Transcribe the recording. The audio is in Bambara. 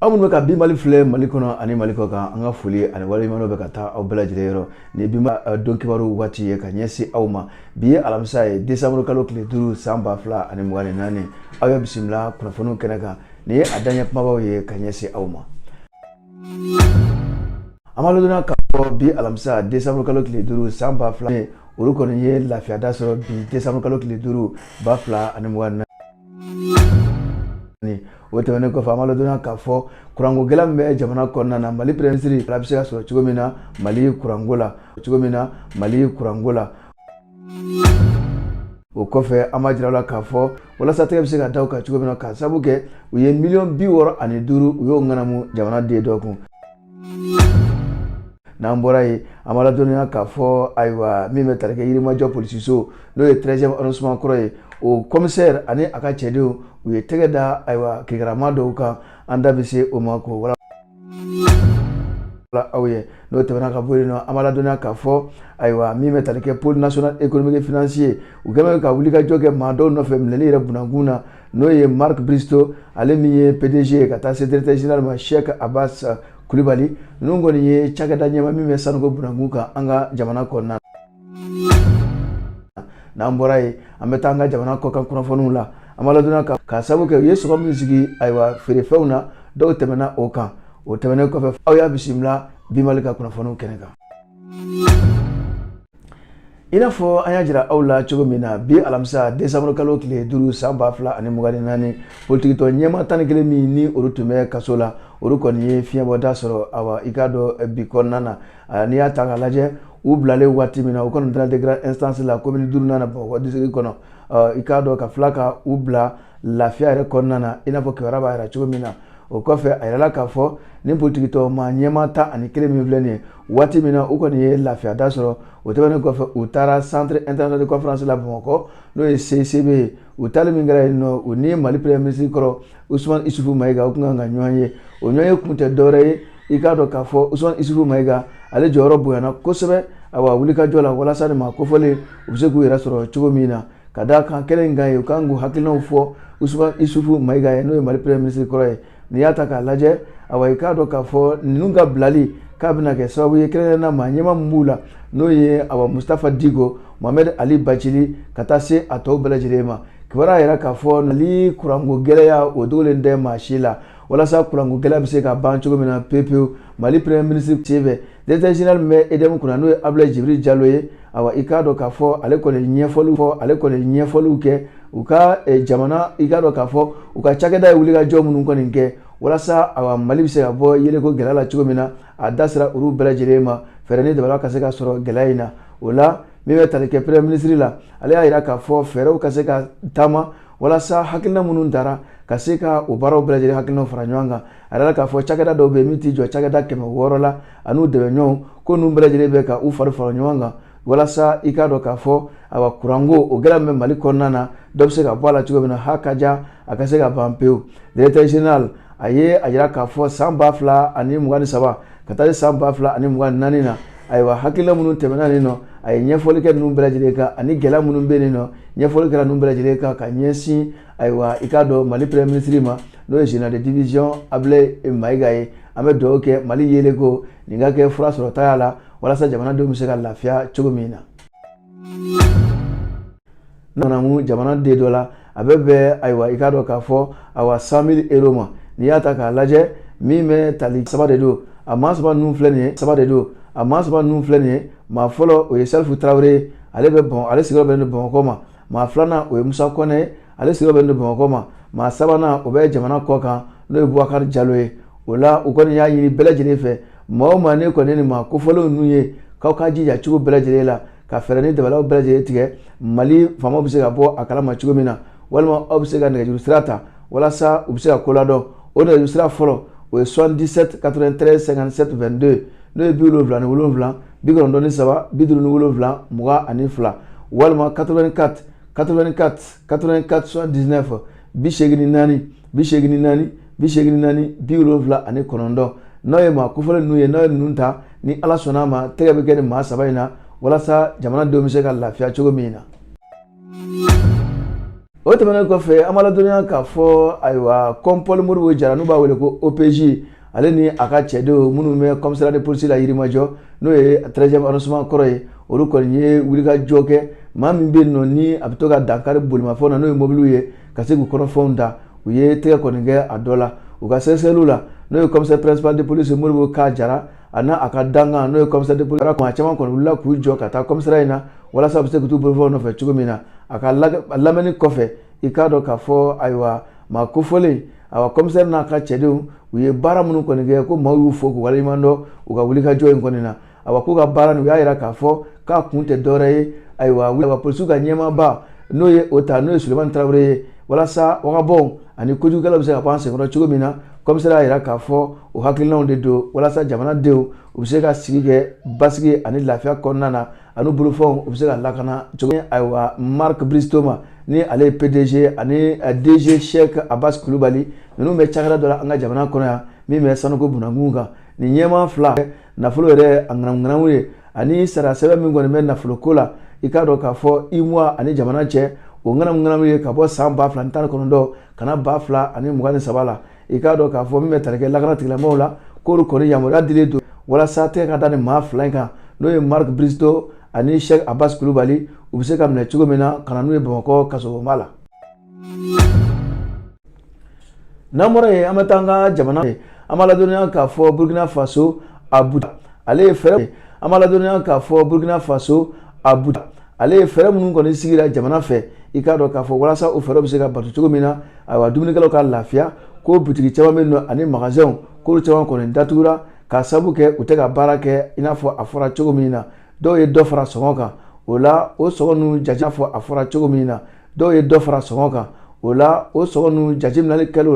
Aw minnu bɛ ka Bi Mali filɛ Mali kɔnɔ ani Mali kɔ kan, an ka foli ani waleɲumandɔn bɛ ka taa aw bɛɛ lajɛlen yɔrɔ. Nin ye Bi don kibaru waati ye ka ɲɛsin aw ma. Bi ye alamisa ye, décembre kalo tile 5, san 2024. Aw ye bisimila kunnafoniw kɛnɛ kan. Nin ye a daɲɛ kumabaw ye ka ɲɛsin aw ma. An b'a ladɔnniya k'a fɔ bi alamisa, décembre kalo tile 5, san 2000, olu kɔni ye lafiyada sɔrɔ bi, décembre kalo tile 5, 2024. O tɛmɛnen kɔfɛ, an b'a ladɔnniya k'a fɔ kuranko gɛlɛya min bɛ jamana kɔnɔna na, Mali premier ministre a bɛ se ka sɔrɔ cogo min na Mali kuranko la, cogo min na Mali kuranko la. O kɔfɛ, an b'a jira la k'a fɔ walasa tɛgɛ bɛ se ka da u kan cogo min na, k'a sabu kɛ u ye miliyɔn 65, u y'o ŋanamu jamana den dɔ kun. N'an bɔra yen, an b'a ladɔnniya k'a fɔ, ayiwa, min bɛ tali kɛ Yirimajɔ polisiso, n'o ye 13e arrondissement kɔrɔ ye, o commissaire ani a ka cɛdenw, u ye tɛgɛ da, ayiwa, kirikirama dɔw kan. An da bɛ se o ma k'o wala aw ye. N'o tɛmɛna ka bɔ yen nɔ, an b'a ladɔnniya k'a fɔ, ayiwa, min bɛ tali kɛ pôle national économique et financier, u kɛlen bɛ ka wulikajɔ kɛ maa dɔw nɔfɛ minɛli yɛrɛ bunankun na, n'o ye Marc Bristow, ale min ye PDG ye, ka taa se directeur général ma, Cheikh Abbas Kulibali. Ninnu kɔni ye cakɛda ɲɛma min bɛ sanuko bunankun kan an ka jamana kɔnɔna. N'an bɔra yen, an bɛ taa an ka jamana kɔkan kunnafoniw la. An b'a ladɔnniya k'a sababu kɛ u ye sɔngɔ min sigi, ayiwa, feerefɛnw na, dɔw tɛmɛna o kan. O tɛmɛnen kɔfɛ, aw y'a bisimila Bi Mali ka kunnafoniw kɛnɛ kan. I n'a fɔ an y'a jira aw la cogo min na, bi alamisa, décembre kalo tile 5, san 2024, politikitɔn ɲɛmaa 11 min ni olu tun bɛ kaso la, olu kɔni ye fiɲɛbɔda sɔrɔ. Awa, i k'a dɔn bi kɔnɔna na, n'i y'a ta k'a lajɛ, u bilalen waati min na, u kɔni tribunal de grande instance la, commune duurunan na, Bamakɔ district kɔnɔ, i k'a dɔn ka tila ka u bila lafiya yɛrɛ kɔnɔna na, i n'a fɔ kibaruya b'a jira cogo min na. O kɔfɛ, a yirala k'a fɔ ni politikitɔn maa ɲɛmaa 11 min filɛ nin ye, waati min na u kɔni ye lafiyada sɔrɔ, o tɛmɛnen kɔfɛ, u taara centre international de conférence la Bamakɔ, n'o ye CICB ye. U taali min kɛra yen nɔ, u ni Mali premier ministre kɔrɔ Usumani Isufu Mayiga, u kun kan ka ɲɔgɔn ye. O ɲɔgɔn ye kun tɛ dɔwɛrɛ ye, i k'a dɔn k'a fɔ Usumani Isufu Mayiga, ale jɔyɔrɔ bonyana kosɛbɛ, awa, wulikajɔ la walasa nin maa kofɔlen u bɛ se k'u yɛrɛ sɔrɔ cogo min na. Ka d'a kan kɛnɛ in kan yen, u kan k'u hakilinaw fɔ Usumani Isufu Mayiga ye, n'o ye Mali premier ministre kɔrɔ ye. N'i y'a ta k'a lajɛ, awa, i k'a dɔn k'a fɔ ninnu ka bilali k'a bɛna kɛ sababu ye, kɛrɛnkɛrɛnnenya na maa ɲɛmaa min b'u la, n'o ye, awa, Mustafa Diko, Mohamed Ali Bacili, ka taa se a tɔw bɛɛ lajɛlen ma. Kibaruya yɛrɛ k'a fɔ Mali kuranko gɛlɛya, o dogolen tɛ maa si la. Walasa kuranko gɛlɛya bɛ se ka ban cogo min na pewu pewu, Mali premier ministre senfɛ, directeur général min bɛ EDM kunna, n'o ye Abdoulaye Djibril Diallo ye, awa, i k'a dɔn k'a fɔ ale kɔni ɲɛfɔliw fɔ, ale kɔni ɲɛfɔliw kɛ u ka jamana, i k'a dɔn k'a fɔ u ka cakɛda ye wulikajɔ minnu kɔni kɛ walasa, awa, Mali bɛ se ka bɔ yeeleko gɛlɛya la cogo min na. A da sera olu bɛɛ lajɛlen ma, fɛɛrɛ ni dabaliya ka se ka sɔrɔ gɛlɛya in na. O la, min bɛ tali kɛ premier ministre la, ale y'a jira k'a fɔ fɛɛrɛw ka se ka taama walasa hakilina minnu tara, ka se ka o baaraw bɛɛ lajɛlen hakilinaw fara ɲɔgɔn kan. A yɛrɛ k'a fɔ cakɛda dɔw bɛ yen min t'i jɔ cakɛda 600 la, an'u dɛmɛɲɔgɔnw ko ninnu bɛɛ lajɛlen bɛ ka u fari fara ɲɔgɔn kan walasa i k'a dɔn k'a fɔ, awa, kuranko o gɛlɛya min bɛ Mali kɔnɔna na, dɔ bɛ se ka bɔ a la cogo min na, ha ka ja a ka se ka ban pewu. Directeur général, a ye a jira k'a fɔ san 2023 ka taa se san 2024 na, ayiwa, hakilina minnu tɛmɛna nin nɔ, a ye ɲɛfɔli kɛ ninnu bɛɛ lajɛlen kan, ani gɛlɛya minnu bɛ yen nɔ, ɲɛfɔli kɛra ninnu bɛɛ lajɛlen kan ka ɲɛsin, ayiwa, i k'a dɔn Mali premier ministre ma, n'o ye général de division Abdoulaye Mayiga ye. An bɛ dugawu kɛ Mali yeeleko nin ka kɛ fura sɔrɔta la, walasa jamanadenw bɛ se ka lafiya cogo min na. Nana jamana den dɔ la, a bɛ bɛn, ayiwa, i k'a dɔn k'a fɔ, awa, 100 000 euros ma. N'i y'a ta k'a lajɛ, min bɛ tali saba de don. A maa saba ninnu filɛ nin ye, saba de don. A maa saba ninnu filɛ nin ye: maa fɔlɔ, o ye Salifu Tarawele, ale bɛ bɔn, ale sigiyɔrɔ bɛnnen don Bamakɔ ma. Maa filanan, o ye Musa Kɔnɛ ye, ale sigiyɔrɔ bɛnnen don Bamakɔ ma. Maa sabanan, o bɛ jamana kɔ kan, n'o ye Bubakari Jalo ye. O la, u kɔni y'a ɲini bɛɛ lajɛlen fɛ, maa o maa ne kɔni ni maa kofɔlenw ninnu ye, k'aw ka jija cogo bɛɛ lajɛlen la ka fɛɛrɛ ni dabaliw bɛɛ lajɛlen tigɛ, Mali faamaw bɛ se ka bɔ a kalama cogo min na, walima aw bɛ se ka nɛgɛjuru sira ta walasa u bɛ se ka ko ladɔn. O nɛgɛjuru sira fɔlɔ, o ye 77 93 57 22, n'o ye 77 93 57 22, walima 84 84 84 79, 84 84 84 79. N'aw ye maa kofɔlen ninnu ye, n'aw ye ninnu ta, ni Ala sɔnna a ma, tɛgɛ bɛ kɛ ni maa saba in na walasa jamanadenw bɛ se ka lafiya cogo min na. O tɛmɛnen kɔfɛ, an b'a ladɔnniya k'a fɔ, ayiwa, Kɔnpɔli Modibo Jara, n'u b'a wele ko OPJ, ale ni a ka cɛdenw minnu bɛ commissariat de police la Yirimajɔ, n'o ye 13e arrondissement kɔrɔ ye, olu kɔni ye wulikajɔ kɛ. Maa min bɛ yen nɔ ni a bɛ to ka dankari bolimafɛnw na, n'o ye mobiliw ye, ka se k'u kɔnɔfɛnw ta, u ye tɛgɛ kɔni kɛ a dɔ la. U ka sɛgɛsɛgɛliw la, n'o ye commissaire principal de police Modibo K Jara, a n'a a ka dankan, n'o ye commissaire de police, maa caman kɔni wulila k'u jɔ ka taa commissariat in na walasa u bɛ se ka t'u bolofɛnw nɔfɛ cogo min na. A ka lamɛnni kɔfɛ, i k'a dɔn k'a fɔ, ayiwa, maa kofɔlen, ayiwa, commissaire n'a ka cɛdenw, u ye baara minnu kɔni kɛ, ko maaw y'u fo k'u waleɲuman dɔn u ka wulikajɔ in kɔni na. Ayiwa, k'u ka baara nin, u y'a yira k'a fɔ k'a kun tɛ dɔwɛrɛ ye, ayiwa, polisiw ka ɲɛmaaba n'o ye o ta, n'o ye Sulemani Tarawele ye, walasa wagabɔnw ani kojugukɛlaw bɛ se ka bɔ an senkɔrɔ cogo min na. Commissaire y'a yira k'a fɔ o hakilinaw de don walasa jamanadenw u bɛ se ka sigi kɛ basigi ani lafiya kɔnɔna na, ani bolofɛnw u bɛ se ka lakana cogo. Ayiwa, Marc Bristow ma, ni ale ye PDG, ani DG Cheikh Abbas Kulubali, ninnu bɛ cakɛda dɔ la an ka jamana kɔnɔ yan min bɛ sanuko bunakun kan. Nin ɲɛmaa fila, nafolo yɛrɛ a ŋanamuŋanamu ye ani sara sɛbɛn min kɔni bɛ nafolo ko la, i k'a dɔn k'a fɔ UEMOA ani jamana cɛ, o ŋanamuŋanamu ye ka bɔ san 2019 ka na 2023 la. I k'a dɔn k'a fɔ min bɛ tali kɛ lakana tigilamɔgɔw la, k'olu kɔni yamaruya dilen don walasa tɛgɛ ka da nin maa fila in kan, n'o ye Marc Bristow ani Cheikh Abbas Kulubali, u bɛ se ka minɛ cogo min na ka na n'u ye Bamakɔ kasobonba la. N'an bɔra yen, an bɛ taa an ka jamana ye. An b'a ladɔnniya k'a fɔ Burkina Faso Abu, ale ye fɛɛrɛ, an b'a ladɔnniya k'a fɔ Burkina Faso Abu, ale ye fɛɛrɛ minnu kɔni sigira jamana fɛ, i k'a dɔn k'a fɔ walasa o fɛɛrɛ bɛ se ka bato cogo min na, ayiwa, dumunikɛlaw ka lafiya, ko butigi caman bɛ yen nɔ ani magasinw, k'olu caman kɔni datugura k'a sababu kɛ u tɛ ka baara kɛ i n'a fɔ a fɔra cogo min na. Dɔw ye dɔ fara sɔngɔ kan o la, o sɔngɔ ninnu jate fɔ a fɔra cogo min na, dɔw ye dɔ fara sɔngɔ kan o la, o sɔngɔ ninnu jateminɛli kɛlen.